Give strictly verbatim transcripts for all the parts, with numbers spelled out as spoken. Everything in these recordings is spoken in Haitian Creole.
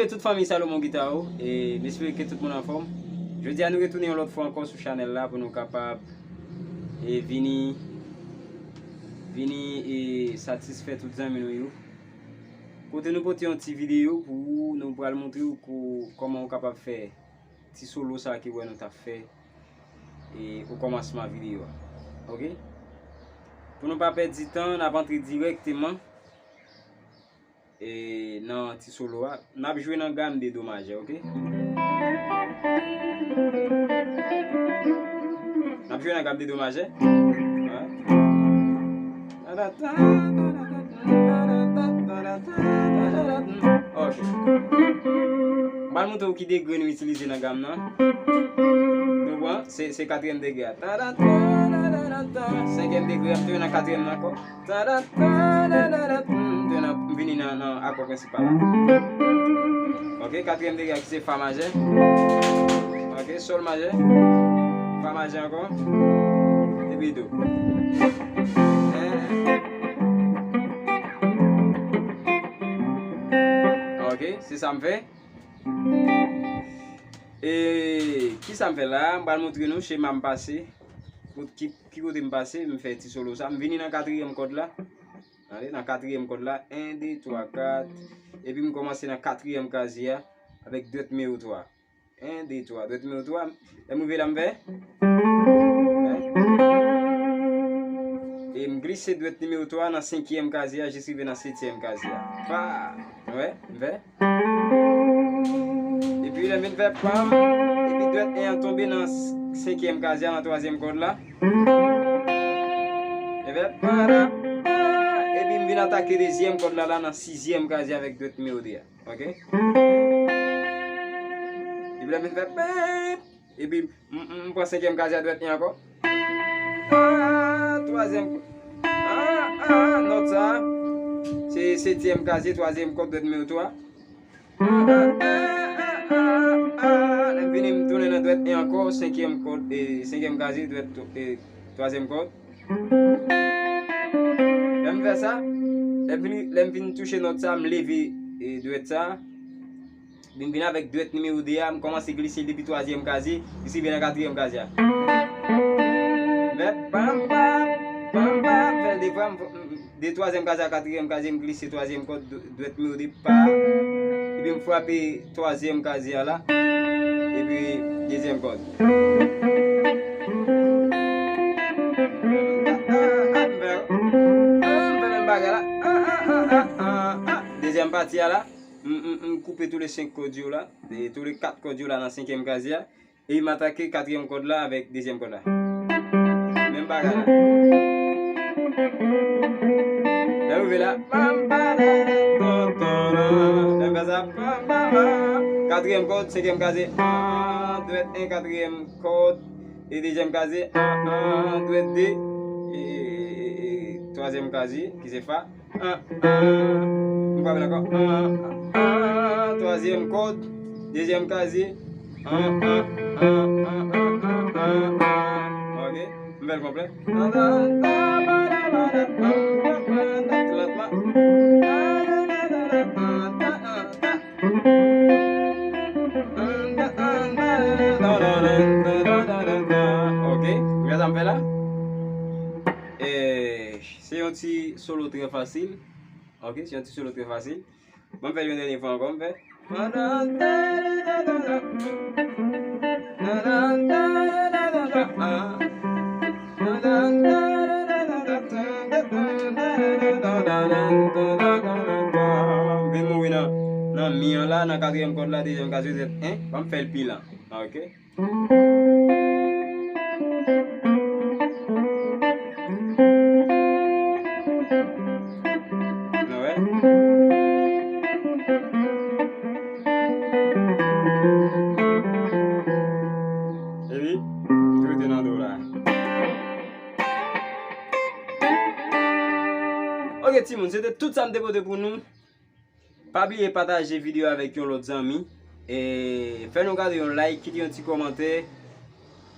Tout fanmi Salomon Guitar, e m espere ke tout moun anfòm. Jodi a nou retounen yon lòt fwa ankò sou chanèl la pou nou kapab e vini vini e satisfè tout zanmi nou yo. Kote nou pote yon ti videyo pou ou, nou pral montre w ko- kòman ou kapab fè ti solo sa ke w wè nou t ap fè e o kòmansman videyo a. Oke? Pou nou pa pèdi tan, n ap antre dirèkteman e nan ti solo a. N ap jwe nan gam de do majè, oke? N ap jwe nan gam de do majè. Wè. Oke. M pral montre w ki degre nou itilize nan gam nan. Nou pran, se, se katriyèm degre a. Senkyèm degre a, m te nan katriyèm nan ankò. M te nan, m vini nan, nan akò prensipal la. Oke, katriyèm degre a ki se fa majè. Oke, sòl majè. Fa majè ankò. Epi do. Oke, se sa m fè. E kisa m fè la? M pral montre nou chema m pase. Kot ki, ki kote m pase, m fè ti solo sa. M vini nan katriyèm kòd la. Tande, nan katriyèm kòd la. En, de, twa, kat. Epi m kòmanse nan katriyèm kazye a avèk dwèt nimewo twa. En, de, twa. Dwèt nimewo twa. Lè m rive la, m fè. E m glise dwèt nimewo twa nan senkyèm kazye a jis rive nan setyèm kazye a. Pa! Wè, m fè. Epi lè m vin fè pam, epi dwèt en an tonbe nan s- senkyèm kazye a nan twazyèm kòd la. E fè pa, pa, pa, epi m vin atake dezyèm kòd la, la nan sizyèm kazye avèk dwèt nimewo de a. Oke? Epi lè m vin fè pèp, epi m, m, m pran senkyèm kazye a dwèt en ankò. Ah, twazyèm. Ah, ah, nòt sa. Se setyèm kazye, twazyèm kòd, dwèt nimewo twa. Ah, ah, ah, ah, ah, ah. Lè m vini, m tounen nan dwèt en ankò, senkyèm kòd, e senkyèm kazye, dwèt, e twazyèm kòd. Lè m fè sa, lè m vini, lè m vin touche nòt sa, m leve, e dwèt sa. Vin, vin avèk dwèt nimewo de a, m kòmanse glise l depi twazyèm kazye, jis rive nan katriyèm kazye a. Mèt, pam, pam, pam, pam, fè l de fwa, m, m, de twazyèm kazye a katriyèm kazye, m glise twazyèm kòd, dw- dwèt nimewo de, pa, epi m frape twazyèm kazye a la, epi dezyèm kòd. Ah, ah, ah, m fè, ah, m fè menm bagay la. Ah, ah, ah, ah, ah, ah. Dezyèm pati a la. M, m, m koupe tou le senk kòd yo la, e tou le kat kòd yo la nan senkyèm kazye a, e m atake katriyèm kòd la avèk dezyèm kòd la. Menm bagay la. Lè m rive la, pam, pa, da, da, tan, tan, da. Lè m fè sa, pam, pam, pam. Katriyèm kòd, senkyèm kazye, an, dwèt en, katriyèm kòd, e dezyèm kazye, an, an, dwèt de, e, e, e, e, twazyèm kazye, ki se fa. An, an. M frape l ankò. An, an, an. Twazyèm kòd. Dezyèm kazye. An, an, an. Oke. M fè l konplè. Lantman. Oke. Ou wè sa m fè la? Eh, se yon ti solo trè fasil. Oke, se yon ti solo trè fasil. Bon, m fè l yon dènye fwa ankò, m fè. M vin mouri nan, nan mi an la, nan katriyèm kòd la, dezyèm kazye, en. Bon, m fè l pi lan. Oke. Nou wè? Epi, tou rete nan do la. Oke, timoun, se te tout sa m te pote pou nou. Pa bliye pataje videyo avèk yon lòt zanmi. E fè nou gade yon like, kite yon ti kòmantè.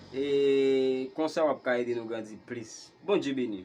E konsa w ap ka ede nou grandi plis. Bondye beni.